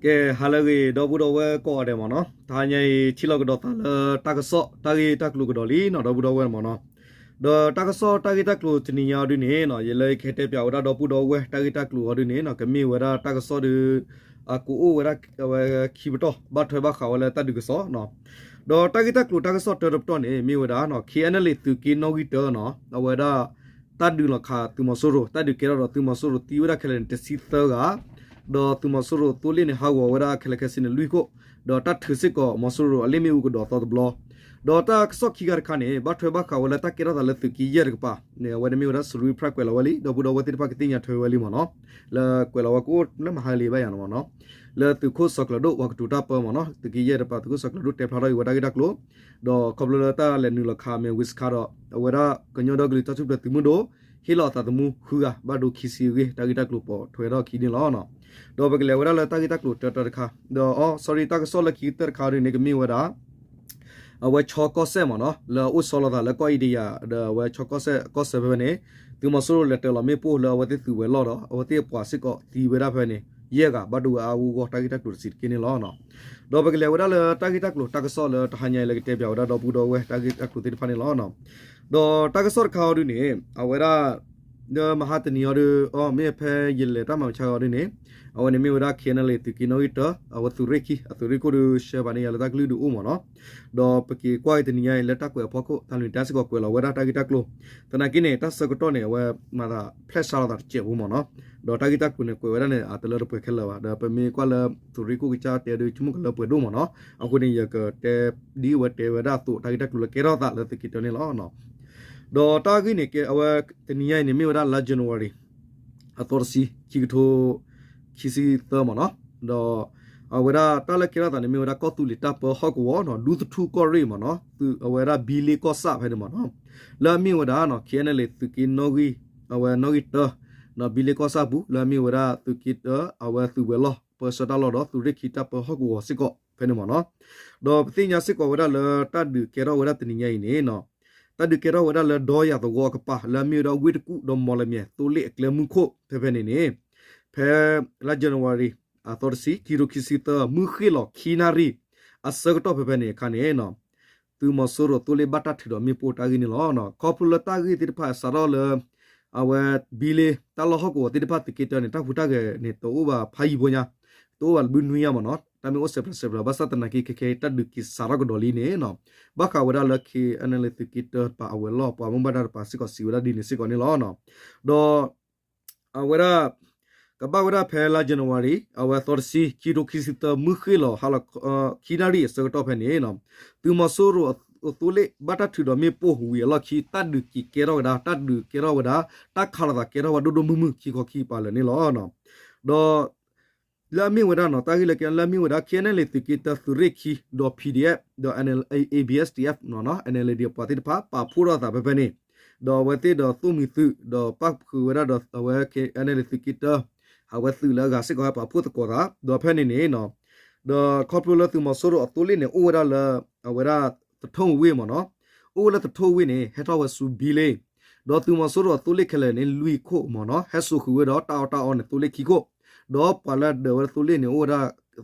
ကဲ ဟါလၢအဂ့ၤ ဒီပုၢ်ဒီဝဲၢ်ကိးဂၤဒဲးမ့ၢ်နီၤ, တဟါညါအံၤ ထံၣ်လိာ်ကဒီးသးလၢတၢ်ကစီၣ်တၢ်ဂ့ၢ်တၢ်ကျိၤကဒီးလံနီၤ ဒီပုၢ်ဒီဝဲၢ်မ့ၢ်နီၤ, ဒီးတၢ်ကစီၣ်တၢ်ဂ့ၢ်တၢ်ကျိၤတနံၤညါအီၤဒ်န့ၣ်နီၤ ယလၢယကဟဲတဲပၠးဝဲဒၣ်ဒီပုၢ်ဒီဝဲၢ်တၢ်ဂ့ၢ်တၢ်ကျိၤအီၤဒ်န့ၣ်နီၤ ကမ့ၢ်ဝဲဒၣ်တၢ်ကစီၣ်ဒီး အကအိၣ်ဝဲဒၣ်အဝဲခံပတီၢ် ဘၣ်ထွဲဘၣ်ဃးဝဲလၢတၢ်ဒုးကစီၣ်နီၤ, ဒီးတၢ်ဂ့ၢ်တၢ်ကျိၤတၢ်ကစီၣ်တၢတပတီၢ်န့ၣ် မ့ၢ်ဝဲဒၣ်နီၤ KNLA သုးက့နီၣ်ဂံၢ်တၢနီၤ အဝဲဒၣ် တၢ်ဒုးလီၤခးသုးမီၤစိရိၤ တၢ်ဒုးကဲထီၣ်ဒီးသုးမီၤစိရိၤသံဝဲဒၣ်ခဲလၢာ်န့ၣ် တဆံသၢဂၤ, ဒီးသုးမီၤစိရိၤသိလ့ၣ်န့ၣ် ဟးဂီၤဝဲဒၣ်ခဲလၢာ်ခဲဆ့န့ၣ် လွံၢ်ခိၣ်, ဒီးတၢ်ထုးစ့ၢ်ကီးမီၤစိရိၤအလ့ၣ်မ့ၣ်အူကဒီးသီတဘျီ, ဒီးတၢ်ကစီၣ်ခံဂၤတခါန့ၣ် ဘၣ်ထွဲဘၣ်ဃးဝဲလၢတၢ်ကဲထီၣ်သးလၢသုးက့ယဲၢ်တကပၤန့ၣ် အဝဲန့ၣ်မ့ၢ်ဝဲဒၣ် Sri Pride ကွဲးလီၤဝဲလံ ဒီပုၢ်ဒီဝဲၢ်သ့ၣ်တဖၣ်ကသ့ၣ်ညါထွဲဝဲလံမ့ၢ်နီၤ, လၢကွဲးလီၤဝဲကအိၣ်လၢမဟါလံဘၣ်ယၤန့ၣ်မ့ၢ်နီၤ, လၢသုးခိၣ်စီၤကျၢၤဒိၣ် ပှၤကတိၤတၢ်ပၢမ့ၢ်နီၤ သုးက့ယဲၢ်တကပၤ သုးခိၣ်စီၤကျၢၤဒိၣ်တဲဖျါထီၣ်က့ၤဝဲတၢ်ဂ့ၢ်တၢ်ကျိၤ, ဒီးခီဖျိလၢတၢ်လဲၤနုာ်လီၤခးမဲာ်ဝံၤစခါဒီး အဝဲဒၣ်ကညီဒီကလုာ်တၢ်ထူၣ်ဖျဲးသုးမုၢ်ဒိၣ် ဟ့ၣ်လီၤအသးသမူဃုဂၤ ဘၣ်ဒိခံဆံအဂ့ၢ် တၢ်ဂ့ၢ်တၢ်ကျိၤပိာ်ထွဲထီၣ်ခံန့ၣ်လီၤ. ဒီးပကလဲၤဝဲဒၣ်လၢတၢ်ဂ့ၢ်တၢ်ကျိၤတၢတၢတခါ, ဒီး sorry တၢ်ကစီၣ်လၢခံကတၢၢ်တခါဒ်န့ၣ် ကမ့ၢ်ဝဲဒၣ် အဝဲချီကီၢ်စဲၣ်မ့ၢ်နီၤ လၢအအိၣ်ဆီလီၤသးလၢကီၢ်အ့ဒံယၤ ဒီးအဝဲချီကီၢ်စဲၣ်ကီၢ်ဆၢဖဲဖဲန့ၣ် သုးမီၤစိရိၤလဲၤတၢၤလီၤမ့ၣ်ပိၢ်လၢအဝဲသ့ၣ်သုးဝဲၤလီၢ်ဒီး အဝဲသ့ၣ်အပှၤစ့ၢ်ကီးသံဝဲဒၣ်ဖဲန့ၣ် ယဲၢ်ဂၤ ဘၣ်ဒိဝဲအါအါဂီၢ်ဂီၢ် တၢ်ဂ့ၢ်တၢ်ကျိၤတဆံးတက့ၢ်န့ၣ်လီၤ. ဒီးပကလဲၤဝဲဒၣ်လၢတၢ်ဂ့ၢ်တၢ်ကျိၤတၢ်ကစီၣ်လၢတဟါညါအံၤလၢကတဲပၠးဝဲဒၣ်ဒီပုၢ်ဒီဝဲၢ်တၢ်ဂ့ၢ်တၢ်ကျိၤသ့ၣ်တဖၣ်န့ၣ်လီၤ. ဒီးတၢ်ကစီၣ်တခါအီၤဒ်န့ၣ် အဝဲဒၣ် လၢမဟါတနံၤအီၤဒီး အမ့ၢ်ဖဲယလဲၤတၢ်မၤမုာ်ဆါအီၤဒ်န့ၣ် အဝဲန့ၣ်မ့ၢ်ဝဲဒၣ် KNLA သုးက့နီၣ်ဂံၢ်တၢ အဝဲသုးရ့ၣ်ခံ အသုးရ့ၣ်ခိၣ်ဒီး ရှဲပာ်န့ၢ်ယၤလၢတၢ်ကလုၢ်ဒုးအိၣ်မ့ၢ်နီၤ, ဒီးပက့ၤကွၢ်က့ၤတနံၤညါအံၤလၢတၢ်ကွဲးအဖီခိၣ် တၢ်လွံၢ်တၢ်စ့ၢ်ကီးကွဲးလီၤဝဲဒၣ်တၢ်ဂ့ၢ်တၢ်ကျိၤ, သနာ်က့န့ၣ် တၢ်ဆၢကတီၢ်န့ၣ် အဝဲမၤသးဖျဲၣ်ဆါလီၤသးတစဲးဖိမ့ၢ်နီၤ, ဒီးတၢ်ဂ့ၢ်တၢ်ကျိၤန့ၣ် ကွဲးဝဲဒၣ်န့ၣ် အတလၢတပှဲၤခဲလၢာ်ဘၣ်, ဒီးပမ့ၢ်ကွၢ်လၢသုးရ့ၣ်ခိၣ်ကစၢ်တဲဒီး ဆိကမိၣ်ကလၢပှဲၤဒိၣ်မ့ၢ်နီၤ, အဃိန့ၣ် ယကတဲ ဒ်အဝဲတဲဝဲဒၣ်အသိး တၢ်ဂ့ၢ်တၢ်ကျိၤလၢကဲထီၣ်သးလၢသုးက့တၢန့ၣ်လီၤ. ဒီးတၢ်ဂ့ၢ်န့ၣ် ကဲအဝဲ တနံၤညါအံၤန့ၣ် မ့ၢ်ဝဲဒၣ်လါ January အသီတဆံ ခံကထိခံဆံသၢမ့ၢ်နီၤ, ဒီးအဝဲဒၣ်တၢ်လၢကဲထီၣ်သးန့ၣ် မ့ၢ်ဝဲဒၣ်ကီၢ်သူလ့ၤတၢ်ပၢဟီၣ်ကဝီၤနီၤ ဒူသထူၣ်ကီၢ်ရ့ၣ်မ့ၢ်နီၤ, အဝဲဒၣ်ဘံလ့ကီၢ်ဆၣ်ဖဲန့ၣ်မ့ၢ်နီၤ, လၢအမ့ၢ်ဝဲဒၣ် KNLA သုးက့နီၣ်ဂံၢ် အဝဲနီၣ်ဂံၢ်တၢ ဘံလ့ကီၢ်ဆၣ်ပူၤ လၢအမ့ၢ်ဝဲဒၣ်သုးက့တၢ အဝဲသုးဝဲၤလီၢ် ပၢဆှၢတၢ်လီၢ်ဒီးသုးရ့ၣ်ခံတၢ်ပၢဟီၣ်ကဝီၤစ့ၢ်ကီးဖဲန့ၣ်မ့ၢ်နီၤ, ဒီးပသ့ၣ်ညါစ့ၢ်ကီးဝဲဒၣ်လၢတၢ်ဒုးကဲထီၣ်ဝဲဒၣ်တနံၤညါအံၤန့ၣ် တၢ်ဒုးကဲထီၣ်ဝဲဒၣ်လၢဒီယၤသဝီအကပၤ လၢအမ့ၢ်ဝဲဒၣ်ဝ့ၢ်တကူၣ်ဒီးမီၢ်လမၠဲၤသိလ့ၣ်အကျဲမုၢ်ခိၣ်ဖဲဖဲန့ၣ်န့ၣ် ဖဲလါ January အသီတဆံ ခံကထိခံဆံသၢ မုၢ်ဃ့ၢ်လီၤခံနၣ်ရံၣ် အဆၢကတီၢ်ဖဲဖဲန့ၣ်အခါန့ၣ် သုးမီၤစိရိၤသိလ့ၣ်ဘၣ်တၢ်ထုးဒီးမ့ၣ်ပိၢ်တၢ်ဂ့ၢ်န့ၣ်လီၤ. ခီဖျိလၢတၢ်ဂ့ၢ်သ့ၣ်တဖၣ်စးထီၣ်လၢ အဝဲဘံလ့တၢ်လီၢ်ဟီၣ်ကဝီၤသ့ၣ်တဖၣ်သုးက့တၢန့ၣ် တၢ်ဟူးတၢ်ဂဲၤန့ၣ် တအိၣ်ဘၣ်ဖးယံၤဖိညါ, တအိၣ်ဘၣ်ဘုနွံညါမ့ၢ်နီၤ, တၢ်မ့ၢ်အိၣ်စဲးဖျါစဲးဖျါ ဘၣ်ဆၣ်သနာ်က့ခဲခဲအံၤ တၢ်ဒုးက့ၤစးထီၣ်ကဒီးလံန့ၣ် ဘၣ်ဃးဝဲဒၣ်လၢ KNLA သုးက့တၢတပၤအဝဲၤလီၢ် ပှၤဘၣ်မူဘၣ်ဒါတပၤစ့ၢ်ကီးစံးဝဲဒၣ်ဒ်န့ၣ်စ့ၢ်ကီးန့ၣ်လီၤ. ဒီး အဝဲဒၣ် ကဘၣ်ဝဲဒၣ်ဖဲလါ January အဝဲသီတဆံ ခံကထိခံဆံသၢ မုၢ်ဃ့ၢ်လီၤဟါလီၤ ခံနၣ်ရံၣ်အဆၢကတီၢ်ဖဲန့ၣ် သုးမီၤစိရိၤအသိလ့ၣ်ဘၣ်တၢ်ထုးဒီးမ့ၣ်ပိၢ်ဝံၤအလီၢ်ခံ တၢ်ဒုးက့ၤကဲထီၣ်ဝဲဒၣ် တၢ်ဒုးကဲထီၣ်ဝဲဒၣ် တၢ်ခးလိာ်သးကဲထီၣ်ဝဲဒိၣ်ဒိၣ်မုၢ်မုၢ်ခံခီခံကပၤလၢာ်န့ၣ်လီၤ. ဒီး လၢအမ့ၢ်ဝဲဒၣ်နီၤ တၢ်ဂ့ၢ်လၢကဲလၢအမ့ၢ်ဝဲဒၣ် KNLA သုးက့တၢ သုးရ့ၣ်ခံ ဒီး PDF ဒီး ABSDF နီၤ NLD အပှၤသ့ၣ်တဖၣ် ပာ်ဖှိၣ်ထီၣ်အသးဖဲဖဲန့ၣ် ဒီးအဝဲသ့ၣ်ဒီးသိၣ်မှံၤသုး ဒီးပၣ်ဃုာ်ဝဲဒၣ်ဒီးအဝဲ KNLA သုးက့တၢ အဝဲသုးလၢအဂၤစ့ၢ်ကီးဟဲပာ်ဖှိၣ်သကိးသး ဒီးဖဲန့ၣ်န့ၣ် ဒီးခီဖျိလၢသုးမီၤစိရိၤအသိလ့ၣ်န့ၣ် အိၣ်ဝဲဒၣ်လၢ အဝဲဒၣ်သထိၣ်ဝ့ၢ်မ့ၢ်နီၤ, အိၣ်ဝဲလၢသထိၣ်ဝ့ၢ်န့ၣ် ဟဲထီၣ်ဝဲဆူဘံလ့ ဒီးသုးမီၤစိရိၤအသိလ့ၣ်ခဲလၢာ်န့ၣ် လွံၢ်ခိၣ်မ့ၢ်နီၤ, ဟဲစိာ်ဃုာ်ဝဲဒီးတၢ်အီၣ်တၢ်အီန့ၣ် သိလ့ၣ်ခံခိၣ်, ဒီးပှၤလၢဒၢးဝဲဒၣ်သိလ့ၣ်န့ၣ် အိၣ်ဝဲဒၣ်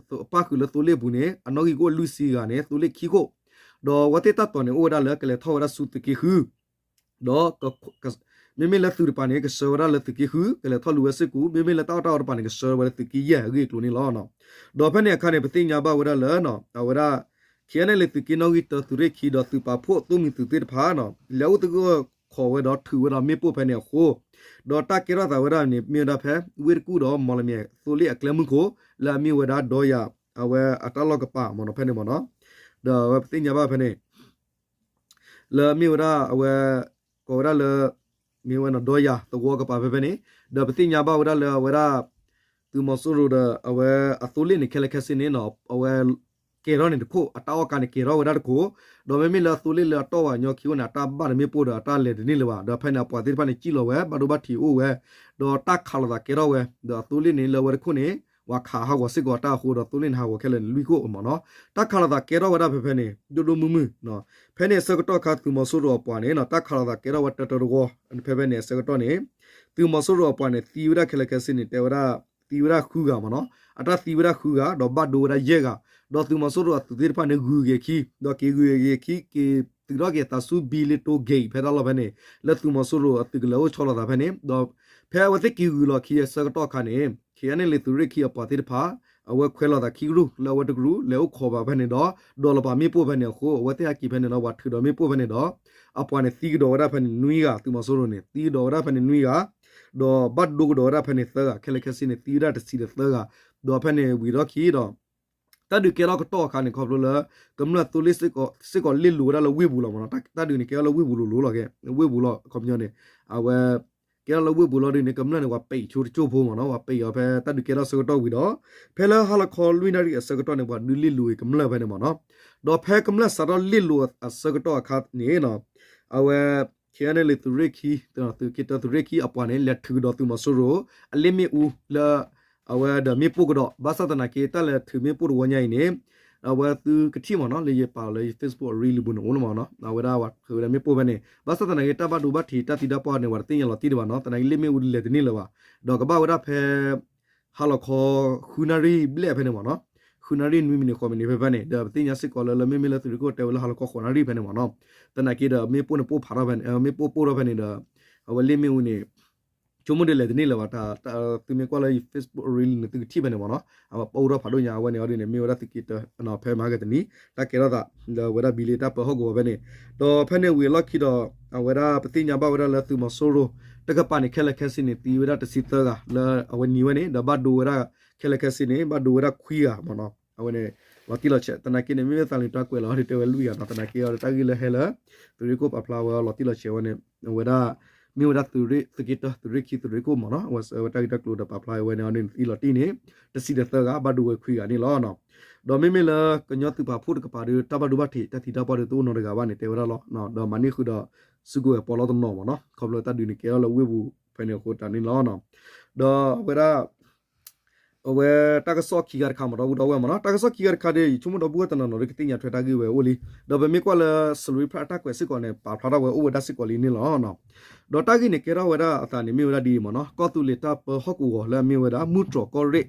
ပၣ်ဃုာ်လၢသိလ့ၣ်အပူၤန့ၣ် အနီၣ်ဂံၢ်ကအိၣ်လွံၢ်ဆံဂၤန့ၣ် သိလ့ၣ်ခံခိၣ်, ဒီးအဝဲသ့ၣ်တၢ်တိာ်န့ၣ် အိၣ်ဝဲဒၣ်လၢကလဲၤထီၣ်ဝဲဒၣ်ဆူသုးက့ဃု ဒီး မ့မ့ၢ်လၢသုးတပၤန့ၣ် ကဆှၢဝဲဒၣ်လၢသုးက့ဃု ကလဲၤထီၣ်လူၤဝဲစ့ၢ်ကီး, မ့မ့ၢ်လၢတၢ်အီၣ်တၢ်အီတပၤန့ၣ် ကဆှၢဝဲလၢသုးက့ယဲၢ်အဂ့ၢ်အကျိၤန့ၣ်လီၤ. ဒီးဖဲန့ၣ်အခါန့ၣ် ပသ့ၣ်ညါဘၣ်ဝဲဒၣ်လၢ အဝဲဒၣ် KNLA သုးက့နီၣ်ဂံၢ်တၢ သုးရ့ၣ်ခံ ဒီးသုးပာ်ဖှိၣ်သိၣ်မှံၤသုးသ့ၣ်တဖၣ် လဲၤအိၣ်သဂၢၢ်ခိးဝဲဒီးထုးဝဲဒီးမ့ၣ်ပိၢ်ဖဲန့ၣ်အဃိ, ဒီးတၢ်ကဲထီၣ်သးဝဲဒၣ်န့ၣ် မ့ၢ်ဝဲဒၣ်ဖဲ ဝ့ၢ်တကူၣ်ဒီးမီၢ်လမၠဲၤသိလ့ၣ်အကျဲမုၢ်ခိၣ် လၢအမ့ၢ်ဝဲဒၣ်ဒီယၤ အဝဲအတၢ်လီၢ်ကပၤမ့ၢ်နီၤ ဖဲန့ၣ်မ့ၢ်နီၤ, ဒီးအဝဲပသ့ၣ်ညါဘၣ်ဖဲန့ၣ် လၢအမ့ၢ်ဝဲဒၣ်အဝဲ ကိးဝဲဒၣ်လၢ မ့ၢ်ဝဲနီၤ ဒီယၤသဝီကပၤဖဲဖဲန့ၣ်, ဒီးပသ့ၣ်ညါဘၣ်ဝဲဒၣ်လၢအဝဲဒၣ် သုးမီၤစိရိၤဒီး အဝဲအသိလ့ၣ်န့ၣ် ခဲလၢာ်ခဲဆ့န့ၣ်နီၤ အဝဲကဲၤထီၣ်န့ၣ်တခိၣ် အတၢ်အီၣ်ကါန့ၣ် ကဲၤထီၣ်ဝဲဒၣ်တခိၣ်, ဒီးမ့မ့ၢ်လၢအသိလ့ၣ်လၢအတီၢ်ဝဲညီခံအိၣ်န့ၣ် အတၢ်ဘၣ်တမ့ၣ်ပိၢ်ဒီးအတၢ်လဲၤတန့ၢ်လၢၤဘၣ်, ဒီးဖဲန့ၣ်အပှၤသ့ၣ်တဖၣ်န့ၣ် စံၣ်လီၤဝဲ ဘၣ်ဒိဘၣ်ထံးအိၣ်ဝဲ, ဒီးတၢ်ခးလိာ်သးကဲထီၣ်ဝဲ, ဒီးအသိလ့ၣ်န့ၣ် လၢဝဲတခိၣ်န့ၣ် ပှၤခးဟးဂီၤစ့ၢ်ကီးတၢ်အဃိ ဒီးသိလ့ၣ်န့ၣ် ဟးဂီၤခဲလၢာ်န့ၣ် လွံၢ်ခိၣ်မ့ၢ်နီၤ, တၢ်ခးလိာ်သးကဲထီၣ်ဝဲဒၣ်ဖဲဖဲန့ၣ် ဒိၣ်ဒိၣ်မုၢ်မုၢ်, ဖဲန့ၣ်အဆၢကတီၢ်ခါ သုးမီၤစိရိၤအပှၤန့ၣ် တၢ်ခးလိာ်သးကဲထီၣ်ဝဲတၢတၢတဝီ ဖဲဖဲန့ၣ်အဆၢကတီၢ်န့ၣ် သုးမီၤစိရိၤအပှၤန့ၣ် သံဝဲဒၣ်ခဲလၢာ်ခဲဆ့န့ၣ် တဲဝဲဒၣ် သံဝဲဒၣ်ဃုဂၤမ့ၢ်နီၤ, အတၢ်သံဝဲဒၣ်ဃုဂၤ ဒီးဘၣ်ဒိဝဲဒၣ်ယဲၢ်ဂၤ, ဒီးသုးမီၤစိရိၤအသုးသ့ၣ်တဖၣ်န့ၣ် ဂုၤက့ၤခံ ဒီးက့ၤဂုၤက့ၤခံ က့ၤသုးထီၣ်က့ၤသးဆူ ဘံလ့တိဂ့ၤ ဖဲတၢ်လီၢ်ဖဲန့ၣ် လၢသုးမီၤစိရိၤအသုးကလၢၤအိၣ်ဆီလီၤသးဖဲန့ၣ်, ဒီးဖဲအဝဲသ့ၣ်က့ၤဂုၤလီၤခံအဆၢကတီၢ်အခါန့ၣ် KNLA သုးရ့ၣ်ခံအပှၤသ့ၣ်တဖၣ် အဝဲခွဲးလီၤသးခံကရူၢ် လၢအဝဲတကရူၢ် လဲၤအိၣ်ခိးဘၣ်ဖဲန့ၣ်ဒီး ဒိးလီၤပာ်မ့ၣ်ပိၢ်ဖဲန့ၣ်အဃိ အဝဲသ့ၣ်ဟဲက့ၤဖဲန့ၣ်ဒီး ပှၤထုးဒီးမ့ၣ်ပိၢ်ဖဲန့ၣ်ဒီး အပှၤန့ၣ်သံကဒီးဝဲဒၣ်ဖဲန့ၣ်နွံဂၤ သုးမီၤစိရိၤန့ၣ် သံကဒီးဝဲဒၣ်ဖဲန့ၣ်နွံဂၤ ဒီးဘၣ်ဒိကဒီးဝဲဒၣ်ဖဲန့ၣ်သၢဂၤ ခဲလၢာ်ခဲဆ့န့ၣ်သံဝဲဒၣ်တဆံဒီးသၢဂၤ, ဒီးဖဲန့ၣ်ဝံၤဒီးခံဒီး တၢ်ဒုးကဲထီၣ်ကတီၢ်အခါန့ၣ် ခီဖျိလၢ ကမျၢၢ်သိလ့ၣ်စ့ၢ်ကီး စ့ၢ်ကီးလ့ၣ်လိၤဝဲဒၣ်လၢဝ့ၢ်ပူၤလီၤမ့ၢ်နီၤ, တၢ်ဒုးန့ၣ်ကဲထီၣ်လၢဝ့ၢ်ပူၤလိၤလိၤလီၤက့ၤ ဝ့ၢ်ပူၤလီၤ ခီပညီန့ၣ် အဝဲ ကဲထီၣ်လၢဝ့ၢ်ပူၤလီၤဒုးန့ၣ် ကမျၢၢ်န့ၣ် ပှၤပဲာ်ဆိတကၠိၢ်ဖိမ့ၢ်နီၤ, ပှၤပဲာ်အီၤဖဲတၢ်ဒုးကဲထီၣ်ဆၢကတီၢ်ဝံၤဒီး ဖဲလၢဟါလီၤခီလွံၢ်နၣ်ရံၣ်အဆၢကတီၢ်န့ၣ် ပှၤဒုးလ့ၣ်လိၤက့ၤကမျၢၢ်ဖဲန့ၣ်မ့ၢ်နီၤ, ဒီးဖဲကမျၢၢ်စးထီၣ်လ့ၣ်လိၤအဆၢကတီၢ်အခါန့ၣ် အဝဲ KNLA သုးရ့ၣ်ခံ သုးက့တၢသုးရ့ၣ်ခံအပှၤန့ၣ် လဲၤထုးကဒီးသုးမီၤစိရိၤ အလ့ၣ်မ့ၣ်အူလၢ အဝဲဒီးမ့ၣ်ပိၢ်ကဒီး ဘၣ်ဆၣ်သနာ်က့ တၢ်လဲၤထုးမ့ၣ်ပိၢ်တဝီညါအံၤန့ၣ် အဝဲသုကထံၣ်မ့ၢ်နီၤ လၢယပာ်လၢယ Facebook အရ့လံပူၤန့ၣ်အိၣ်လီၤမ့ၢ်နီၤ, အဝဲဒၣ်ပှၤထုးဝဲဒၣ်မ့ၣ်ပိၢ်ဖဲန့ၣ် ဘၣ်ဆၣ်သနာ်က့ တၢ်ဘၣ်ဒိဘၣ်ထံး တၢ်သံတၢ်ပှၢ်န့ၣ် ပှၤတသ့ၣ်ညါလီၤတံၢ်ဒံးဘၣ်နီၤ, သနာ်က့လ့ၣ်မ့ၣ်အူဒုးလဲၤတန့ၢ်လၢၤဘၣ်, ဒီးကဘၣ်ဝဲဒၣ်ဖဲ ဟါလီၤခီ ဃုနၣ်ရံၣ်ဘျဲၣ်ဖဲန့ၣ်မ့ၢ်နီၤ, ဃုနၣ်ရံၣ်နွံမံးနံးဃိးမံးနံးဖဲဖဲန့ၣ် ဒီးပသ့ၣ်ညါစ့ၢ်ကီးလၢလၢမ့မ့ၢ်လၢသုးရ့ၣ်ခိၣ်တဲဝဲလၢဟါလီၤခီဃိးနၣ်ရံၣ်ဖဲန့ၣ်မ့ၢ်နီၤ, သနာ်က့ဒီးမ့ၣ်ပိၢ်န့ၣ်ပိၢ်ဖးထီၣ်ဖဲန့ၣ် မ့ၣ်ပိၢ်ပိၢ်ထီၣ်ဖဲန့ၣ်ဒီး အဝဲလ့ၣ်မ့ၣ်အူန့ၣ် ဆိကမိၣ်ဒုးလဲၤတန့ၢ်လၢၤဘၣ်, သုမ့ၢ်ကွၢ်လၢယ Facebook အရ့လံန့ၣ် သုကထံၣ်ဖဲန့ၣ်မ့ၢ်နီၤ, အဝဲပိၢ်ထီၣ်ဖးဒိၣ်ညါအဝဲန့ၣ်အီၤဒ်န့ၣ် မ့ၢ်ဝဲဒၣ်သုးက့တၢ ဖဲမဟါကတနံၤ တၢ်ကဲထီၣ်သး လၢဝဲဒၣ်ဘံလ့တၢ်ပၢဟီၣ်ကဝီၤဖဲန့ၣ်, ဒီးဖဲန့ၣ်ဝံၤအလီၢ်ခံဒီး အဝဲဒၣ်ပသ့ၣ်ညါဘၣ်ဝဲဒၣ်လၢသုးမီၤစိရိၤ တကပၤန့ၣ် ခဲလၢာ်ခဲဆ့န့ၣ် သံဝဲဒၣ်တဆံသၢဂၤ လၢအဝဲနံၤဝဲန့ၣ် ဒီးဘၣ်ဒိဝဲဒၣ် ခဲလၢာ်ခဲဆ့န့ၣ် ဘၣ်ဒိဝဲဒၣ်ခွံဂၤမ့ၢ်နီၤ, အဝဲန့ၣ် လီၤတံၢ်လီၤဆဲး သနာ်က့န့ၣ် မ့မ့ၢ်သးလံာ်တၢ်ကွဲးလီၤဒ်တဲဝဲလွံၢ်ဂၤနီၤ, သနာ်က့အီၤဒီးတၢ်ဂ့ၢ်လၢဟဲလၢ သုးရ့ၣ်ခိၣ်ပာ်ဖျါဝဲအီၤလီၤတံၢ်လီၤဆဲးဝဲန့ၣ် အဝဲဒၣ် မ့ၢ်ဝဲဒၣ်သုးရ့ၣ် သုးက့တၢ သုးရ့ၣ်ခံသုးရ့ၣ်ခိၣ်မ့ၢ်နီၤ, အဝဲဆှၢဝဲတၢ်ဂ့ၢ်တၢ်ကျိၤဒီးပာ်ဖျါဝဲန့ၣ်အီၤဒ်န့ၣ် သံလီၤတံၢ်န့ၣ် တဆံဒီးသၢဂၤ ဘၣ်ဒိဝဲခွံဂၤန့ၣ်လီၤ. ဒီးမ့မ့ၢ်လၢကညီသုးပာ်ဖှိၣ်တကပၤဒီး တၢ်ဘၣ်ဒိဘၣ်ထံး တၢ်သံတၢ်ပှၢ်ဒီးတအိၣ်နီတဂၤဘၣ်န့ၣ် တဲဝဲဒၣ်လီၤ. ဒီးမၤန့ၢ်ဃုာ်ဒီး စုကဝဲၤပီးလီတနီၤမ့ၢ်နီၤ, ခီဖျိတၢ်ဒုးန့ၣ်ကဲထီၣ်လၢဝ့ၢ်ပူၤဖဲန့ၣ်အဃိတၢ်န့ၣ်လီၤ. ဒီးအဝဲဒၣ် အဝဲတၢ်ကစီၣ်ခံဂၤတခါမ့ၢ်နီၤ ဒီပုၢ်ဒီဝဲၢ်မ့ၢ်နီၤ, တၢ်ကစီၣ်ခံဂၤတခါဒီး ယဆိကမိၣ်ဒီပုၢ်ဝဲၢ်တနီၤနီၤဒီးကသ့ၣ်ညါထွဲတၢ်ဂ့ၢ်ဝဲအိၣ်လံ. ဒီးပမ့ၢ်ကွၢ်လၢ Salween Press အတၢ်ကွဲးစ့ၢ်ကီးန့ၣ် ပာ်ဖျါထီၣ်ဝဲအိၣ်ဝဲဒၣ်စ့ၢ်ကီးလံန့ၣ်လီၤ. ဒီးတၢ်ဂ့ၢ်န့ၣ်ကဲထီၣ်ဝဲဒၣ်အသးန့ၣ် မ့ၢ်ဝဲဒၣ်ဒ်အံၤမ့ၢ်နီၤ, ကီၢ်သူလ့ၤတၢ်ပၢဟီၣ်ကဝီၤလၢအမ့ၢ်ဝဲဒၣ် မုၢ်တြီၤကီၢ်ရ့ၣ်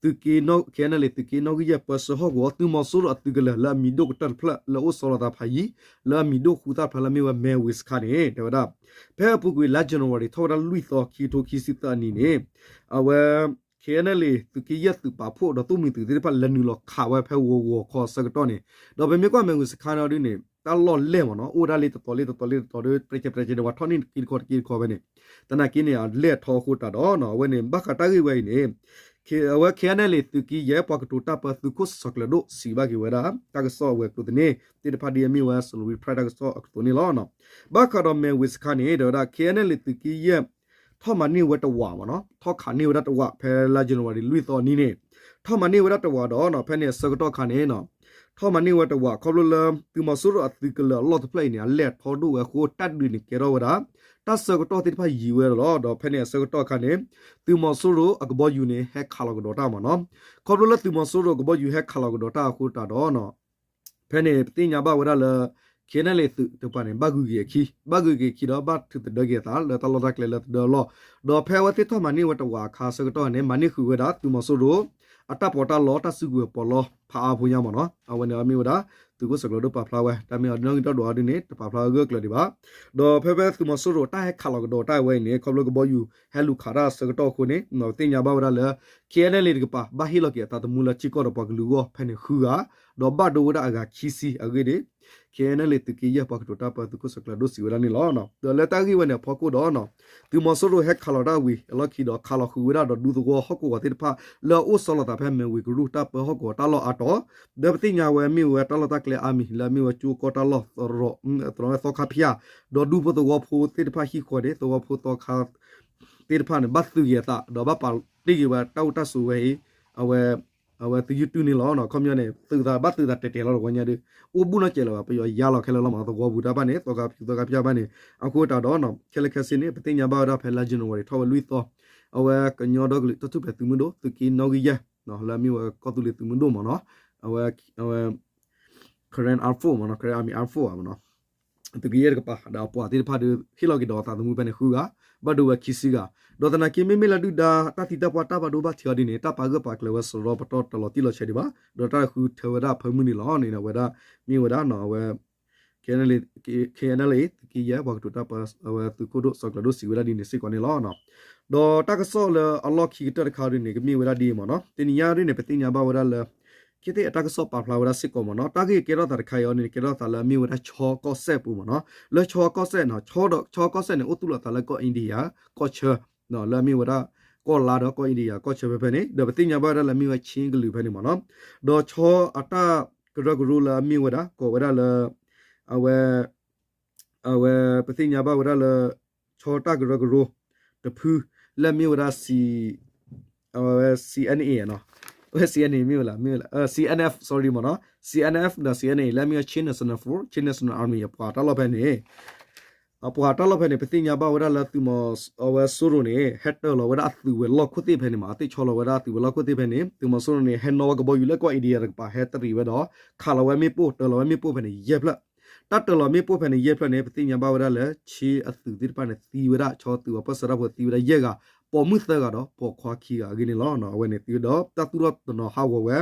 သုးက့နီၣ် KNLA သုးက့နီၣ်ဂံၢ်ယဲၢ် ပၢဆှၢဟီၣ်ကဝီၤ သုးမီၤစိရိၤအသုးကလၢၤလၢအမံၤဒိၣ်ကတၢၢ်တဖျၢၣ် လၢအိၣ်ဆီလီၤသးဖးယံၤ လၢအမံၤဒိၣ်ဃုသၣ်ဖျါလၢအမ့ၢ်ဝဲ မဲၢ်ဝ့ၤစခါန့ၣ် တဲဝဲဒၣ် ဖဲအပူၤကွံာ်လါ January ထီၣ်ဝဲဒၣ်လွံၢ်သီ ခံကထိခံဆံသၢအနံၤန့ၣ် အဝဲ KNLA သုးက့ယဲၢ်သုးပာ်ဖှိၣ်ဒီးသိၣ်မှံၤသုးသ့ၣ်တဖၣ်လဲၤနုာ်လီၤခးဝဲဖဲဂီၤဂီၤခီအဆၢကတီၢ်န့ၣ် ဒီးပမ့ၢ်ကွၢ်မဲၢ်ဝ့ၤစခါန့ၣ်ဒ်န့ၣ် တၢ်လီၢ်လဲၢ်မ့ၢ်နီၤ အိၣ်ဝဲဒၣ်လံတတီၤလံတတီၤလံတတီၤဒီး ပြဲးကဲပြဲးကဲန့ၣ် ပှၤထီၣ်န့ၢ်တက့တခီတက့တခီဖဲန့ၣ် သနာ်က့န့ၣ် အလဲၢ်ထီအဃိတၢ်ဒီးနီၤ အဝဲန့ၣ် ဘၣ်ဃးတၢ်ဂ့ၢ်ဝဲအံၤန့ၣ် အဝဲ KNLA သုးက့ယဲၢ်ပှၤကတိၤတၢ်ပၢသုးခိၣ်စီၤကျၢၤဒိၣ်စံးဘၣ်က့ၤဝဲဒၣ် တၢ်ကစီၣ်အဝဲၤကျိၤသန့ၣ် သ့ၣ်တဖၣ်ဒ်အမ့ၢ်ဝဲ Salween Press တၢ်ကစီၣ်အကတိၤန့ၣ်လီၤ. ဘၣ်ဃးဒီးမဲၢ်ဝ့ၤစခါန့ၣ် တဲဝဲဒၣ် KNLA သုးက့ယဲၢ် ထီၣ်မၤန့ၢ်ဝဲတဝာ်မ့ၢ်နီၤ ထီၣ်ခးန့ၢ်ဝဲဒၣ်တဝာ် ဖဲလါ January လွံၢ်သီအနံၤန့ၣ် ထီၣ်မၤန့ၢ်ဝဲဒၣ်တဝာ်ဒီးနီၤ ဖဲန့ၣ်အဆၢကတီၢ်ခါန့ၣ်နီၤ ထီၣ်မၤန့ၢ်ဝဲတဝာ် ခီဖျိလၢ သုးမီၤစိရိၤအသုးကလၢၤအလီၢ်တဖျၢၣ်အံၤန့ၣ် အလဲၢ်ထီဒိၣ်ဝဲအဃိ တၢ်ဒုးန့ၣ်ကဲထီၣ်ဝဲဒၣ် တၢ်ဆၢကတီၢ်သ့ၣ်တဖၣ်ယံၤဝဲလီၤ. ဒီးဖဲန့ၣ်အဆၢကတီၢ်ခါန့ၣ် သုးမီၤစိရိၤအကဘီယူၤန့ၣ် ဟဲခးလီၤကဒီးတၢ်မ့ၢ်နီၤ ခီဖျိလၢသုးမီၤစိရိၤအကဘီယူၤဟဲခးလီၤကဒီးတၢ်အဃိတၢ်ဒီးနီၤ ဖဲန့ၣ် ပသ့ၣ်ညါဘၣ်ဝဲဒၣ်လၢ KNLA သုးတကပၤန့ၣ် ဘၣ်ဂုၤက့ၤအခံ ဘၣ်ဂုၤက့ၤအခံဒီး ဘၣ်ထုးသဒၢက့ၤအသးလၢတၢ်လီၢ်တၢ်ကျဲလၢသဒၢအလီၢ် ဒီးဖဲအဝဲသ့ၣ်ထီၣ်မၤန့ၢ်ဝဲတဝာ်အခါဆၢကတီၢ်န့ၣ် မၤန့ၢ်ဃုာ်ဝဲဒၣ် သုးမီၤစိရိၤ အတၢ်ပီးတၢ်လီ တၢ်စုကဝဲၤပီးလီဖးအါဖိညါမ့ၢ်နီၤ အဝဲန့ၣ်မ့ၢ်ဝဲဒၣ် သုးခိၣ်စီၤကျၢၤဒိၣ်ပာ်ဖျါဝဲ တၢ်မ့ၢ်အီၤနီၣ်ဂံၢ်ဒီဒူၣ်အီၤဒ်န့ၣ် တပာ်ဖျါဂၢၢ်ကျၢၤဒံးဘၣ် ဒီးဖဲဖဲသုးမီၤစိရိၤတၢ်ဟဲခးလီၤကဒီးတၢ်ဝဲအံၤန့ၣ် ခီဖျိကဘီယူၤဟဲလူၤခးတၢ်ဆၢကတီၢ်အဃိန့ၣ် ပသ့ၣ်ညါဘၣ်ဝဲဒၣ်လၢ KNLA တကပၤ ဘၣ်ဟ့ၣ်လီၤက့ၤအသးသမူလၢထံကီၢ်ဒီးပှၤကလုာ်အဂီၢ်ဖဲန့ၣ်ဃုဂၤ ဒီးဘၣ်ဒိဝဲဒၣ်အဂၤခံဆံအဂ့ၢ်န့ၣ် KNLA သုးက့ယဲၢ်ပှၤကတိၤတၢ်ပၢသုးခိၣ်စီၤကျၢၤဒိၣ်စံးဝဲဒၣ်န့ၣ်လီၤ. ဒီးလၢတၢ်ဂ့ၢ်ဝဲန့ၣ်အဖီခိၣ်ဒီး သုးမီၤစိရိၤဟဲခးလီၤတၢ်ဝံၤအလီၢ်ခံဒီး ခးလီၤဃုာ်ဝဲဒၣ်ဒီးဒူသဝီဟီၣ်ကဝီၤသ့ၣ်တဖၣ် လၢအအိၣ်ဆီလီၤသးဖဲမဲၢ်ဝ့ၤကရူၢ်တၢ်ပၢဟီၣ်ကဝီၤတၢ်လီၢ်အါတီၤ ဒီးပသ့ၣ်ညါဝဲမ့ၢ်ဝဲတၢ်လီၢ်တၢ်ကျဲအါမံၤ လၢအမ့ၢ်ဝဲကၠိကီၢ်တၢ်လီၢ် သရီသီခါဖၠၣ် ဒီးဒူဖိသဝီဖိသ့ၣ်တဖၣ်ဟံၣ်ဃီန့ၣ် သဝီဖိသီခါ သ့ၣ်တဖၣ်န့ၣ် ဘၣ်သုးက့ၤအသး ဒီးဘၣ်ပာ်တ့ၢ်က့ၤဝဲတၢ်အိၣ်တၢ်ဆိးဝဲအံၤ အဝဲ အဝဲသုးယုၢ်တုန့ၣ်လီၤ. ခီပညီန့ၣ် သုးသးဘၣ်သုးသးတဲာ်တဲာ်လီၤတဝီညါဒီး အိၣ်ဘူးနီၢ်ကဲးလၢၤဘၣ် ပယီၤယါလီၤခဲလၢာ်လီၤမး သဝီပူၤတၢ်တဖၣ်န့ၣ် သီခါဖၠၣ်သီခါဖၠၣ်တဖၣ်န့ၣ် အဃိတၢ်ဒီး ခဲလၢာ်ခဲဆ့န့ၣ် ပသ့ၣ်ညါဘၣ်ဝဲဒၣ်ဖဲလါ January ထီၣ်ဝဲလွံၢ်သီ အဝဲကညီဒီကလုာ်တၢ်ထူၣ်ဖျဲးသုးမုၢ်ဒိၣ် သုးက့နီၣ်ဂံၢ်ယဲၢ် လၢအမ့ၢ်ဝဲကီၢ်သူလ့ၤသုးမုၢ်ဒိၣ်မ့ၢ်နီၤ အဝဲ Karen Armed Force မ့ၢ်နီၤ Karen Army Armed Force မ့ၢ်နီၤ သုးက့ယဲၢ်တကပၤ ဒီးအပှၤသ့ၣ်တဖၣ်ဒီး ဟ့ၣ်လီၤက့ၤဒီးအသးသမူဖဲန့ၣ်ဃုဂၤ, ဘၣ်ဒိဝဲခံဆံဂၤ, ဒီးသနာ်က့မ့မ့ၢ်လၢဒုၣ်ဒါတၢ်သံတၢ်ပှၢ်တၢ်ဘၣ်ဒိဘၣ်ထံးအီၤဒ်န့ၣ် တၢ်ပာ်ဂၢၢ်ပာ်ကျၢၤဝဲစရီပတီၢ်တလီၤတံၢ်လီၤဆဲးဒံးဘၣ်, ဒီးတၢ်ဃုထၢဝဲဒၣ်အဖၢမုၢ်န့ၣ်လီၤန့ၣ် အဝဲဒၣ်မ့ၢ်ဝဲဒၣ်အဝဲ K N L A သုးက့ယဲၢ်ပှၤကတိၤတၢ်ပၢ အဝဲသုးခိၣ်ဒိၣ်စီၤကျၢၤဒိၣ်စံးဝဲဒၣ်ဒ်န့ၣ်စ့ၢ်ကီးန့ၣ်လီၤ. ဒီးတၢ်ကစီၣ်လၢအလီၢ်ခံကတၢၢ်တခါဒ်န့ၣ် ကမ့ၢ်ဝဲဒၣ်ဒ်အံၤမ့ၢ်နီၤ, တနံၤညါဒ်န့ၣ် ပသ့ၣ်ညါဘၣ်ဝဲဒၣ်လၢ ခ့သ့ၣ်အတၢ်ကစီၣ်ပာ်ဖျါဝဲဒၣ်စ့ၢ်ကီးမ့ၢ်နီၤ, တၢ်ဂ့ၢ်ကဲထီၣ်သးတခါအံၤအီၤန့ၣ် ကဲထီၣ်သးလၢအမ့ၢ်ဝဲဒၣ်ဆီကီၢ်စဲၣ်ပူၤမ့ၢ်နီၤ, လၢဆီကီၢ်စဲၣ်နီၤ, ဆီဒီးဆီကီၢ်စဲၣ်န့ၣ် အိၣ်သူၣ်လီၤသးလၢကီၢ် India ကီၢ်ဆၢ လၢအမ့ၢ်ဝဲဒၣ် ကီၢ်လါဒီးကီၢ် India ကီၢ်ဆၢဖဲဖဲန့ၣ်, ဒီးပသ့ၣ်ညါဘၣ်ဝဲဒၣ်လၢအမ့ၢ်ဝဲ Chin ကလုာ်ဖဲန့ၣ်မ့ၢ်နီၤ, ဒီးဆီအတၢ်ကရၢကရိလၢအမ့ၢ်ဝဲဒၣ် ကိးဝဲဒၣ်လၢ အဝဲ အဝဲ ပသ့ၣ်ညါဘၣ်ဝဲဒၣ်လၢ ဆီတၢ်ကရၢကရိ တဖု လၢအမ့ၢ်ဝဲဒၣ် အဝဲ C N A နီၤ, အဝဲ C N A မ့ၢ်ဝဲလၢ မ့ၢ်ဝဲလၢ C N F sorry မ့ၢ်နီၤ, C N F ဒီး C N A လၢအမ့ၢ်ဝဲ Chin National Force, Chin National Army အပှၤတၢ်လီၢ်ဖဲန့ၣ် အပှၤတၢ်လီၢ်ဖဲန့ၣ် ပသ့ၣ်ညါဘၣ်ဝဲဒၣ်လၢသုးမီၤ အဝဲစိရိၤန့ၣ် ဟဲတၢၤလီၤဝဲဒၣ်အသုးဝဲၤလီၢ်ခိၣ်သ့ၣ်ဖဲန့ၣ်မ့ၢ် အသ့ၣ်ဆီလီၤဝဲဒၣ်အသုးဝဲၤလီၢ်ခိၣ်သ့ၣ်ဖဲန့ၣ် သုးမီၤစိရိၤန့ၣ် ဟဲနီၣ်ဝဲကဘီယူၤလၢကီၢ် India တကပၤ ဟဲတရံးဝဲဒီး ခးလီၤဝဲမ့ၣ်ပိၢ် တၢၤလီၤဝဲမ့ၣ်ပိၢ်ဖဲန့ၣ် ယဲၢ်ဖျၢၣ်, တၢ်တၢၤလီၤမ့ၣ်ပိၢ်ဖဲန့ၣ် ယဲၢ်ဖျၢၣ်န့ၣ် ပသ့ၣ်ညါဘၣ်ဝဲဒၣ်လၢ ဆ့အသုးသ့ၣ်တဖၣ်န့ၣ် သံဝဲဒၣ် ဆီသုးအပၢၢ်ဆၢတၢ်ဖိသံဝဲဒၣ်ယဲၢ်ဂၤ, ပိာ်မုၣ်သၢဂၤဒီးပိာ်ခွါခံဂၤအဂ့ၢ်န့ၣ်လီၤ. အဝဲန့ၣ်သံဝဲဒီးတၢ်သူၣ်ထီၣ်တနီၤဟးဂီၤဝဲ,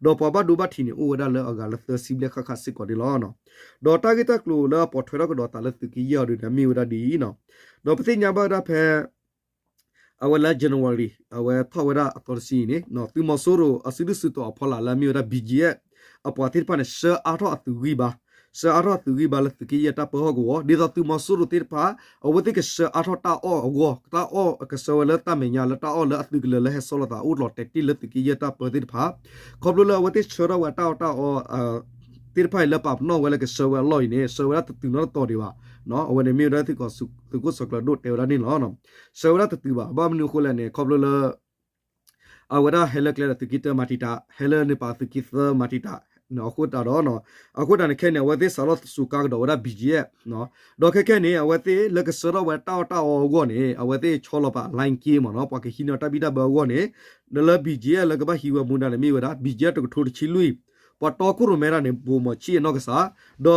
ဒီးပှၤဘၣ်ဒိဘၣ်ထံးန့ၣ် အိၣ်ဝဲဒၣ်လၢအဂၤလၢသၢဆံဘျဲၣ်ဃၣ်ဃၣ်စ့ၢ်ကီးန့ၣ်လီၤ. ဒီးတၢ်ဂ့ၢ်တၢ်ကျိၤလၢအပိာ်ထွဲထီၣ်ကဒီးသးလၢသုးက့ယဲၢ်အီၤဒ်န့ၣ် မ့ၢ်ဝဲဒၣ်ဒ်အံၤ, ဒီးပသ့ၣ်ညါဘၣ်ဝဲဒၣ်ဖဲ အဝဲလါ January အဝဲထီၣ်ဝဲဒၣ်အသီတဆံအံၤန့ၣ် သုးမီၤစိရိၤအစုဒုၣ်စုတီၤအဖီလာ်လၢအမ့ၢ်ဝဲဒၣ် B G F အပှၤသ့ၣ်တဖၣ်န့ၣ် ဆှၢအါထီၣ်အသုးဂံၢ်ဘါ, ဆှၢအါထီၣ်အသုးဂံၢ်ဘါလၢသုးက့ယဲၢ်တၢ်ပၢဟီၣ်ကဝီၤ ဒ်သိးသုးမီၤစိရိၤသ့ၣ်တဖၣ် အဝဲသ့ၣ်ကဆှၢအါထီၣ်တၢ်အီၣ်အဂီၢ်, တၢ်အီၣ်ကဆှၢဝဲလၢတၢ်မဲာ်ညါလၢတၢ်အီၣ်လၢအသုးကလၢၤလၢဟဲဆီလီၤသးအိၣ်လီၤတဲာ်တ့ၢ်လၢသုးက့ယဲၢ်တၢ်ပၢသ့ၣ်တဖၣ်, ခီဖျိလၢအဝဲသ့ၣ်ဆှၢထီၣ်ဝဲတၢ်အီၣ်တၢ်အီ သ့ၣ်တဖၣ်အံၤလၢပာ်ပနီၣ်ဝဲလၢကဆှၢဝဲအလီၢ်အံၤန့ၣ် ဆှၢဝဲဒၣ်တတုၤနီတတီၤဒံးဘၣ်. အဝဲန့ၣ်မ့ၢ်ဝဲဒၣ်သုးခိၣ်စီၤကျၢၤဒိၣ်တဲဝဲဒၣ်န့ၣ်လီၤ. ဆှၢဝဲဒၣ်တတုၤဘၣ် ဘၣ်မနုၤအဃိလဲၣ်န့ၣ် ခီဖျိလၢ အဝဲဒၣ်ဟဲလၢကျဲဒီးသုးက့တၢမၤတံာ်တာ်, ဟဲလၢန့ၣ်ပာ်သုးက့သၢမၤတံာ်တာ်, အဃိသတးဒီး အဃိသတးန့ၣ် ခဲအံၤန့ၣ် အဝဲသ့ၣ်စးထီၣ်စူးကါကဒီးဝဲဒၣ် B G F ဒီးခဲခဲအံၤန့ၣ် အဝဲသ့ၣ်လၢကဆှၢထီၣ်ဝဲတၢ်အီၣ်တၢ်အီအဂီၢ်န့ၣ် အဝဲသ့ၣ်ဆီလီၤပာ် လိုင်းက့မ့ၢ်နီၤ ပှၤကဟံးန့ၢ်တၢ်ဘံၣ်တၢ်ဘၢအဂီၢ်န့ၣ်, ဒီးလၢ B G F လၢကဘၣ်ဟံးဝဲမူဒါန့ၣ်မ့ၢ်ဝဲဒၣ် B G F တကထိတဆံလွံၢ်, ပှၤတီခိၣ်ရိၣ်မဲတၢ်န့ၣ် ဘိးမီၤဆံၣ်အနီၢ်ကစၢ်,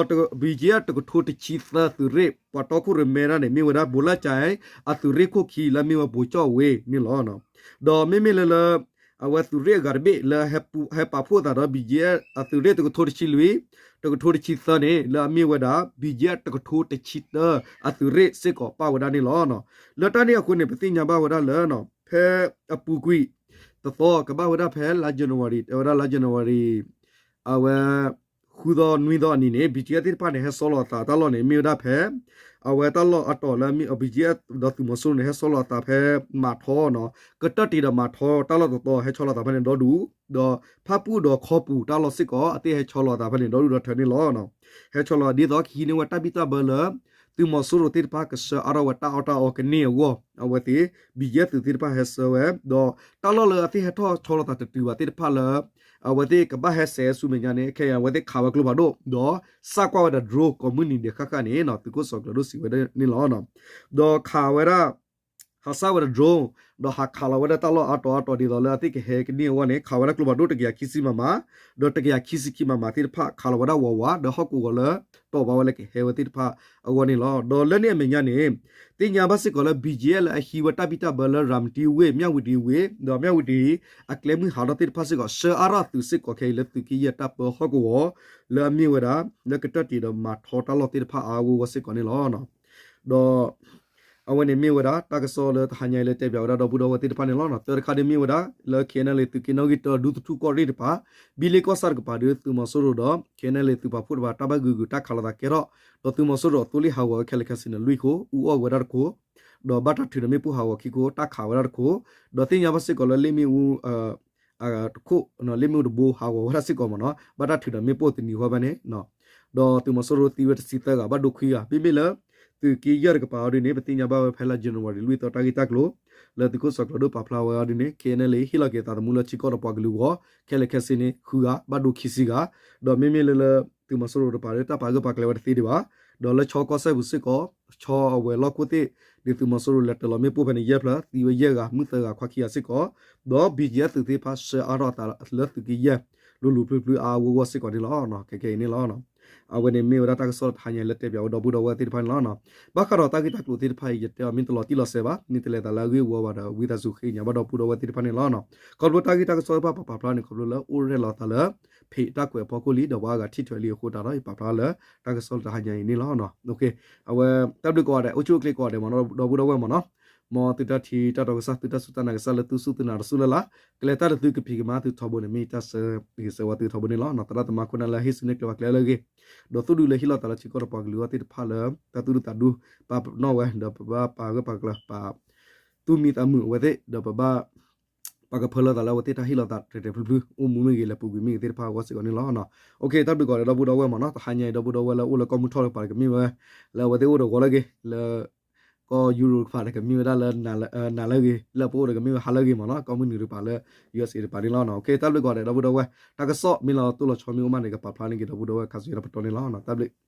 ဒီး B G F တကထိတဆံသၢသုးရ့ၣ် ပှၤတီခိၣ်ရိၣ်မဲတၢ်န့ၣ် မ့ၢ်ဝဲဒၣ် ဘိးလၢကၠဲ အသုးရ့ၣ်ခိၣ်ခံလၢအမ့ၢ်ဝဲ ဘိးကၠီၣ်ဝ့ န့ၣ်လီၤ. ဒီးမ့မ့ၢ်လၢလၢ အဝဲသုးရ့ၣ်အဂၤတဘ့ၣ်လၢဟဲပာ်ဖှိၣ်သးဒီး B G F အသုးရ့ၣ်တကထိတဆံလွံၢ်, တကထိတဆံသၢန့ၣ် လၢအမ့ၢ်ဝဲဒၣ် B G F တကထိတဆံတၢအသုးရ့ၣ်စ့ၢ်ကီးပာ်ဝဲဒၣ်န့ၣ်လီၤ. လၢတၢ်န့ၣ်အဃိန့ၣ် ပသ့ၣ်ညါဘၣ်ဝဲဒၣ်လၢ ဖဲအပူၤကွံာ်တသီ ကဘၣ်ဝဲဒၣ်ဖဲလါ January တဲဝဲဒၣ်လါ January အဝဲ ဃုသီနွံသီအနံၤန့ၣ် B G F သ့ၣ်တဖၣ်န့ၣ် ဟဲဆီလီၤအသးတၢ်လီၢ်န့ၣ် မ့ၢ်ဝဲဒၣ်ဖဲ အဝဲတၢ်လီၢ်အတီၢ်လၢ B G F ဒီးသုးမီၤစိရိၤန့ၣ် ဟဲဆီလီၤအသးဖဲမၤထီနီၤ, ကတၢၢ်တံာ်ဒီးမၤထီတၢ်လီၢ်တတီၤ ဟဲဆီလီၤအသးဖဲန့ၣ်ဒီဒူၣ်, ဒီးဖၣ်ပူၣ်ဒီးခီပူၤတၢ်လီၢ်စ့ၢ်ကီး အသ့ၣ်ဟဲဆီလီၤအသးဖဲန့ၣ်ဒီဒူၣ်ဒီထၢန့ၣ်လီၤ. ဟဲဆီလီၤဒ်သိးကဟံးန့ၢ်ဝဲတၢ်ဘံၣ်တၢ်ဘၢလၢ သုးမီၤစိရိၤသ့ၣ်တဖၣ်ကဆှၢအါထီၣ်ဝဲတၢ်အီၣ်တၢ်အီကန့ၢ်အဂီၢ် အဝဲသ့ၣ် B G F သုးသ့ၣ်တဖၣ်ဟဲဆှၢဝဲ, ဒီးတၢ်လီၢ်လၢအသ့ၣ်ဟဲထီၣ်ဆီလီၤသးတတုၤဘၣ်သ့ၣ်တဖၣ်လၢ အဝဲသ့ၣ်ကဘၣ်ဟဲစဲးဆူမဲာ်ညါန့ၣ် ခဲအံၤအဝဲသ့ၣ်ခးဝဲကျိဖးဒိၣ် ဒီးစးကွၢ်ဝဲဒၣ် drone ကိးမုၢ်နံၤဒဲးဃၣ်ဃၣ်န့ၣ် သုးခိၣ်စီၤကျၢၤဒိၣ်စံးဝဲဒၣ်န့ၣ်လီၤ. ဒီးခးဝဲဒၣ် ဟးစၢ်ဝဲဒၣ် drone ဒီးဟးခးလီၤဝဲဒၣ်တၢ်လီၢ်အါတီၤအါတီၤဒ်သိးလၢအသ့ၣ်ကဟဲကန့ၢ်အဂီၢ်န့ၣ် ခးဝဲဒၣ်ကျိဖးဒိၣ်တကယၤခံဆံမမ ဒီးတကယၤခံဆံခံမမသ့ၣ်တဖၣ် ခးလီၤဝဲဒၣ်ဝးဝး ဒီးဟီၣ်ကိးဂီၤလၢတီၢ်ဘၣ်ဝဲလၢကဟဲဝဲသ့ၣ်တဖၣ်အဂီၢ်န့ၣ်လီၤ. ဒီးလၢန့ၣ်အမဲာ်ညါန့ၣ် သ့ၣ်ညါဘၣ်စ့ၢ်ကီးလၢ B G F လၢအဟံးဝဲတၢ်ဘံၣ်တၢ်ဘၢလၢ ရၤမတံဝ့ၢ် မၠၣ်ဝတံဝ့ၢ် ဒီးမၠၣ်ဝတံ အကျဲမုၢ်ဟးထီၣ်သ့ၣ်တဖၣ်စ့ၢ်ကီး ဆှၢအါထီၣ်သုးစ့ၢ်ကီးခဲအံၤလၢသုးက့ယဲၢ်တၢ်ပၢဟီၣ်ကဝီၤ လၢအမ့ၢ်ဝဲဒၣ် လၢကတၢၢ်တံာ်ဒီးမၤထီတၢ်လီၢ်သ့ၣ်တဖၣ်အါအါဂီၢ်ဂီၢ်စ့ၢ်ကီးန့ၣ်လီၤ. ဒီး အဝဲန့ၣ်မ့ၢ်ဝဲဒၣ် တၢ်ကစီၣ်လၢတဟါညါအံၤလၢတဲပၠးဝဲဒၣ်ဒီပုၢ်ဒီဝဲၢ်သ့ၣ်တဖၣ်န့ၣ်လီၤ. သၢတခါဒ်မ့ၢ်ဝဲဒၣ် လၢ K N L A သုးက့နီၣ်ဂံၢ်တၢ ဒူသထူၣ်ကီၢ်ရ့ၣ်တပၤ ဘံလ့ကီၢ်ဆၣ်တကပၤဒီး သုးမီၤစိရိၤဒီး K N L A သုးပာ်ဖှိၣ်တပၤ တၢ်ဘၣ်ဂုာ်ဂုာ်တၢ်ခးလိာ်သးကဲထီၣ် ဒီးသုးမီၤစိရိၤအသိလ့ၣ်ဟးဂီၤဝဲခဲလၢာ်ခဲဆ့န့ၣ် လွံၢ်ခိၣ် အူအီၣ်ဝဲဒၣ်တခိၣ် ဒီးဘၣ်တၢ်ထုးဒီးမ့ၣ်ပိၢ်ဟးဂီၤခံခိၣ် တၢ်ခးဝဲဒၣ်တခိၣ် ဒီးသ့ၣ်ညါဘၣ်စ့ၢ်ကီးလၢလ့ၣ်မ့ၣ်အူ တခိၣ် လ့ၣ်မ့ၣ်အူတဘိဟးဂီၤဝဲဒၣ်စ့ၢ်ကီးမ့ၢ်နီၤ ဘၣ်တၢ်ထုးဒီးမ့ၣ်ပိၢ်တနံၤဃီဖဲန့ၣ် ဒီးသုးမီၤစိရိၤသံဝဲတဆံသၢဂၤ ဘၣ်ဒိခွံဂၤ မ့မ့ၢ်လၢ သုးက့ယဲၢ်တကပၤအီၤဒ်န့ၣ် ပသ့ၣ်ညါဘၣ်ဝဲဖဲလါ January လွံၢ်သီတၢ်ဂ့ၢ်တၢ်ကျိၤ လၢသုးခိၣ်စီၤကျၢၤဒိၣ်ပာ်ဖျါဝဲအီၤဒ်န့ၣ် K N L A ဟ့ၣ်လီၤက့ၤအသးသမူလၢထံကီၢ်ဒီးပှၤကလုာ်အဂီၢ် ခဲလၢာ်ခဲဆ့န့ၣ် ဃုဂၤ ဘၣ်ဒိခံဆံဂၤ ဒီးမ့မ့ၢ်လၢလၢ သုးမီၤစိရိၤတပၤလၢတၢ်ပာ်ဂၢၢ်ပာ်ကျၢၤဝဲတသ့ဒံးဘၣ် ဒီးလၢဆီကီၢ်စဲၣ်ပူၤစ့ၢ်ကီး ဆီအဝဲၤလီၢ်ခိၣ်သ့ၣ် ဒ်သုးမီၤစိရိၤလဲၤတၢၤလီၤမ့ၣ်ပိၢ်ဖဲန့ၣ်ယဲၢ်ဖျၢၣ် သံဝဲယဲၢ်ဂၤ မုၣ်သၢဂၤခွါခံဂၤစ့ၢ်ကီး ဒီး B G F သုးသ့ၣ်တဖၣ်ဆှၢအါထီၣ်အသးလၢသုးက့ယဲၢ် လိၤလိၤဖျုဖျုအါအါဂီၢ်ဂီၢ်စ့ၢ်ကီးန့ၣ်လီၤ. ခဲကဲအံၤန့ၣ်လီၤ. အဝဲန့ၣ်မ့ၢ်ဝဲဒၣ်တၢ်ကစီၣ်တဟါညါလၢတဲပၠးဝဲဒီပုၢ်ဒီဝဲၢ်သ့ၣ်တဖၣ်န့ၣ်လီၤ. ဘၣ်ဃးဒီးတၢ်ဂ့ၢ်တၢ်ကျိၤသ့ၣ်တဖၣ်အံၤ ယတဲအီၤမ့ၢ်တလီၤတံၢ်လီၤဆဲးဘၣ်, မ့ၢ်တလဲၤသးလၢအဂ့ၢ်အဝီဘၣ်ဒီး ဝံသးစူၤဃ့ကညးဘၣ်ဒီပုၢ်ဒီဝဲၢ်သ့ၣ်တဖၣ်န့ၣ်လီၤ. ခီဖျိတၢ်ဂ့ၢ်တၢ်ကစီၣ်တဖၣ်ပပာ်ဖျါန့ၣ် ခီဖျိလၢအိၣ်ရဲၣ်လီၤသးလၢ ဖဲးတၢ်ကွဲးအဖီခိၣ်လံ ဒီးပှၤအါဂၤထံၣ်ထွဲလံအဃိသတးဒီး ယပာ်ဖျါလၢတၢ်ကစီၣ်လၢတဟါညါအံၤန့ၣ်လီၤ. အဝဲ တၢ်ဘျုးကိးဂၤဒဲးအိၣ်ဆူၣ်အိၣ်ချ့ကိးဂၤဒဲးမ့ၢ်နီၤ ဒီပုၢ်ဒီဝဲၢ်မ့ၢ်နီၤ, မ်သုတၢ်ထံၣ်တၢ်တီကစၢ် သုတၢ်စူၢ်တၢ်နာ်ကစၢ်လၢသုစူၢ်သုနာ်တစူၢ်လၢ်လၢ် ကလဲၤတၢ်လၢသုကဖံးကမၤသုထီဘိန့ၣ် မ့ၢ်တၢ်ဆၢဂ့ၤဆၢဝါသုထီဘိန့ၣ်လီၤ. သရၣ်သမါခိၣ်နၢ်လၢဟ့ၣ်ဆူၣ်န့ၢ်ကျဲဘၣ်ကျဲလၢအဂ့ၤ, ဒီးသူၣ်ဒူလၢဟ့ၣ်လီၤသးလၢထံကီၢ်ဒီးပှၤကလုာ်အဂီၢ်သ့ၣ်တဖၣ်လၢ တၢ်သူၣ်ဒူသးဒူ ပာ်ပနီၣ်ဝဲ ဒီးပဘၣ်ပာ်ဂၢၢ်ပာ်ကျၢၤ ပာ်သူၣ်မံသးမုာ်အဝဲသ့ၣ် ဒီးပဘၣ် ပာ်ကဖၢလၢသးလၢအဝဲသ့ၣ်တၢ်ဟ့ၣ်လီၤသးတဲာ်တဲာ်ဖျုးဖျုး အိၣ်မူမ့ၢ်ဂ့ၤ လဲၤပူၤကွံာ်မ့ၢ်ဂ့ၤသ့ၣ်တဖၣ်အဂီၢ်စ့ၢ်ကီးန့ၣ်လီၤ. တၢ်ဘျုးကိးဂၤဒဲးဒီပုၢ်ဒီဝဲၢ်မ့ၢ်နီၤ, တဟါညါအံၤဒီပုၢ်ဒီဝဲၢ်လၢအိၣ်လၢကီၢ်မုၢ်ထီၣ်တကပၤတကမ့ၢ်ဝဲ လၢအဝဲသ့ၣ်အိၣ်ဒီးဂီၤလၢအဂ့ၤ လၢ ကီၢ်ယူရိတကပၤတကမ့ၢ်ဝဲဒၣ်လၢ နၤလၢအဂ့ၤ လၢပအိၣ်တကမ့ၢ်ဝဲဟါလၢအဂ့ၤမ့ၢ်နီၤ, ကီၢ်မုၢ်နုာ်တကပၤလၢ ယူအက်စ်အေ တကပၤန့ၣ်လီၤ. တၢ်ဘျုးကိးဂၤဒဲးဒီပုၢ်ဒီဝဲၢ် တၢ်ကစီၣ်မ့ၢ်လီၤတိၢ်လီၤဆီမ့ၢ်အိၣ်မးန့ၣ် ကပာ်ဖျါန့ၢ်က့ၤဒီပုၢ်ဒီဝဲၢ်ခါဆူညါတပတီၢ်န့ၣ်လီၤ. တၢ်ဘျုး